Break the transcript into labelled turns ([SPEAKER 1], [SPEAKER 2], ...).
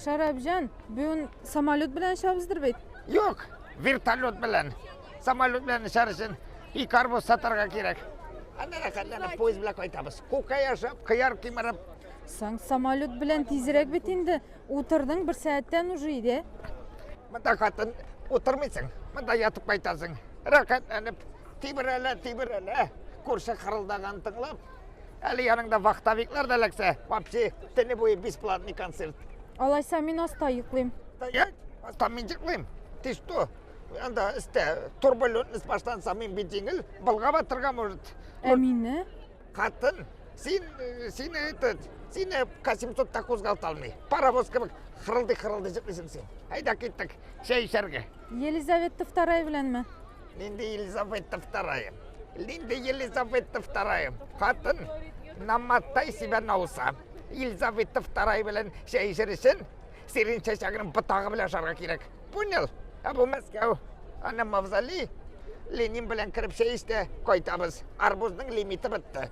[SPEAKER 1] Шәрәпҗан, бүген самолет белән очабыздыр бит?
[SPEAKER 2] Юк, вертолет белән. Самолет белән очар өчен ике арбуз сатарга кирәк. Анда рәхәтләнеп поезд белән кайтабыз. Күкәй ашап, кыяр кимереп.
[SPEAKER 1] Соң самолет белән тизрәк бит инде. Утырдың бер сәгатьтән уже өйдә.
[SPEAKER 2] Монда хатын утырмыйсың, монда ятып кайтасың. Рәхәтләнеп тибрәлә, тибрәлә. Күрше хырылдаган тыңлап. Әле яныңда вахтовиклар да эләксә, вообще төне буе бесплатный концерт.
[SPEAKER 1] Алайса мин аста йоклыйм.
[SPEAKER 2] Стоять? Аста мин йоклыйм. Ты что? Анда өстә турбулентность башланса, мин бит җиңел, болгап атырга может.
[SPEAKER 1] Ә мине?
[SPEAKER 2] Хатын, син, син этот, сине К-700 та кузгалта алмый. Паровоз кебек хырылдый-хырылдый йоклыйсың син. Әйдә киттек, чәй эчәргә.
[SPEAKER 1] Елизавета Вторая беләнме?
[SPEAKER 2] Нинди Елизавета Вторая? Нинди Елизавета Вторая? Хатын, намотай себя на уса. Елизавета Вторая белән чәй эчер өчен сирень чәчәгенең ботагы белән ашарга кирәк. Понял? Ә бу Мәскәү. Аны мавзолей. Ленин белән кереп чәй эчтә кайтабыз. Арбузның лимиты бетте.